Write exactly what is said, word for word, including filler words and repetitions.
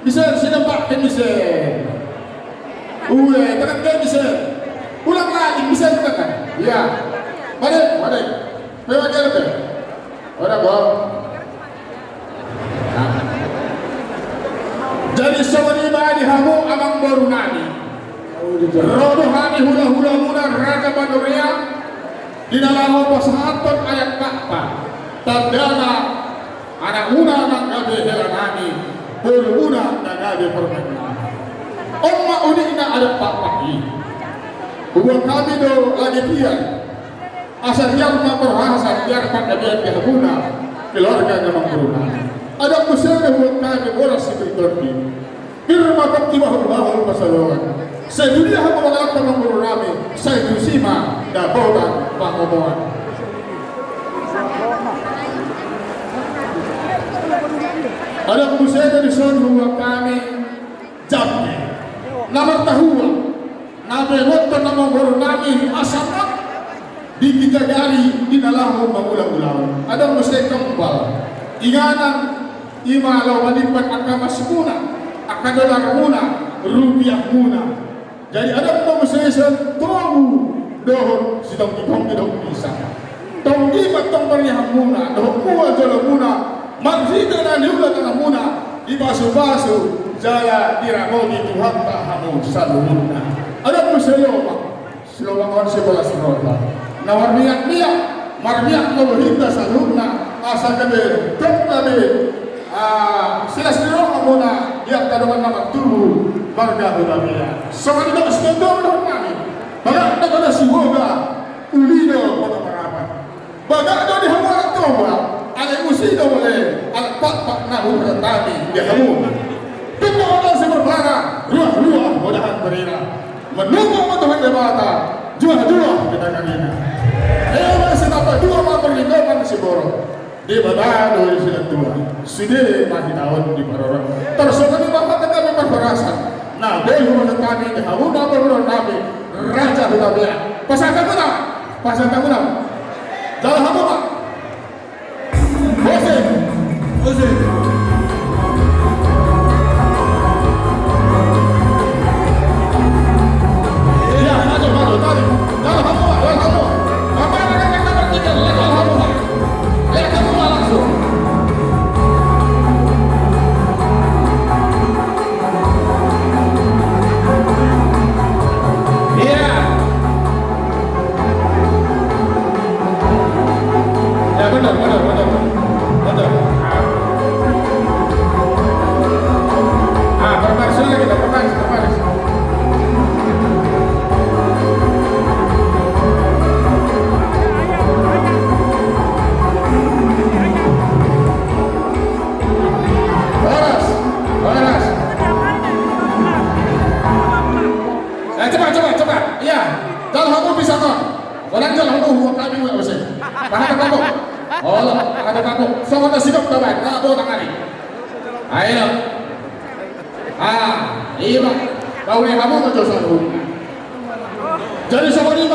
Bisa, sini Pak, kan bisa. Ue, tekan ke bisa. Ulang lagi, bisa tekan. Iya. Balik, balik. Lewat jalan, Pak. Ora, Bang. Nah. Jadi, songon i ma di hamu amangboru nami. Ro do hami hula-hulamuna Raja Badurea, di na laho pasahathon ayat pakpak, tandana anakmuna nang gabe hela nami, borumuna na gabe parumaen nami. On ma unikna adat pakpak i. Hubuat hami do lage tiar, asa tiar ma parhorasan, tiar panggabean di hamuna keluarga ni amangboru nami. Adong muse do hubuat hami boras sipir tondi. Pir ma pongki bahul-bahul pasaulongan. Sai tu dia hamu mangalap amangboru nami, sai tusi ma dapotan pangomoan. Adong muse do dison hubuat hami jambe na martahua, na binoto ni amangboru nami asa na di ginjang ni ari di na laho mangula-ulaon. Adong muse kembal, inganan, i ma laho manimpan angka emasmuna, angka dolarmuna, rupiahmuna. Jadi adong ma muse dison tobu dohot sitonggi-tonggi dohot bisa. Tonggi ma antong pariahanmuna dohot mual jolomuna, marhite na niula tanganmuna, dipasu-pasu jala diramoti Tuhanta hamu saluhutna. Adong muse lomak, silomak on sibolas roha, na marmiak-miak, marmiak ma bohinta saluhutna, asa gabe tong gabe, ah, silas ni rohamuna di angka dongan na martubu marga Hutabean. Songon i do sitonggi-tonggi dohot nami, bagak do di Siboga, uli do Kota Parapat. Bagak do di hamu anak Toba, alai musi do muse adat pakpak na hupasahat hami di hamu. Tung ma hita simarpara, ruah-ruah ma hita marira. Manungkun ma Tuhan Debata, juah-juah hita marina. Eo ma sinambatua ma parlindungan ni siborok. Debata do i sinambatua. Sude ma hita on diparorot. Tarsongon i ma hata na gabe parhorasan na boi hupasahat hami di hamuna amangboru nami Raja Hutabean. Pasahat hamuna. Pasahat hamuna. Jala hamu ma. Musik. Musik. Iya, maju, maju, tarik. Jala hamu ma, jala hamu ma. Bapak, rekan-rekan bertiga, jala hamu ma. Jala hamu ma langsung. Iya. Ya, benar, benar, benar. Benar. Ah, berbaris lagi, berbaris, berbaris. Horas, horas. Eh, cepat, cepat, cepat. Iya. Jala hamu bisa, Bang. Orang jala hamu, hubuat hami, hubuat hami. Paha ada paku. Olo, paha ada paku. Songon na sidok, Bang. Nah, bawa tangan ni. Ayo. Ah, iya, Bang. Bau ni hamu, Bang, jala hamu. Jadi, songon i,